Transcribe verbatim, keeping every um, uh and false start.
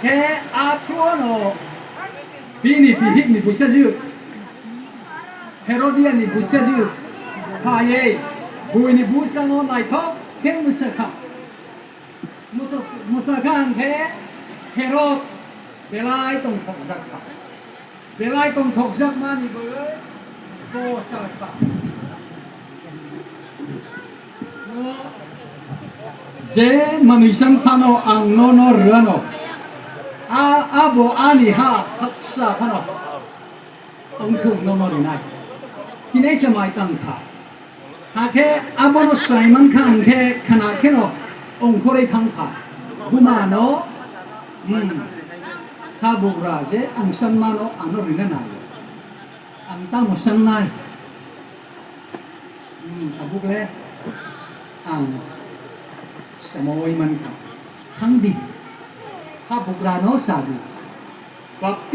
Khe a phiano bini bihikni bwsajwk, Herodiani bwsajwk phaiwi buini bwskango naithok khe mwsa kha. Mwsa, mwsa kha hwnkhe Herod belai tongthokjak kha. Belai tongthokjakmani bagwi bo sa kha. No, je manwi sang phano ang nono rwano. A, abo ani ha haksa phano. Wngthung nono rinai. Hinai se mai tang kha. Hakhe abono swlaiman kha hwnkhe khna kheno ongkhorwi thang kha. Bumano, hmm, kha bugra je ang sanmano ano rina nai. Ang tamo sangnai. Hmm, tabuk le ang samawai man kha. Thang di. Kha bugrano sa di. Bapti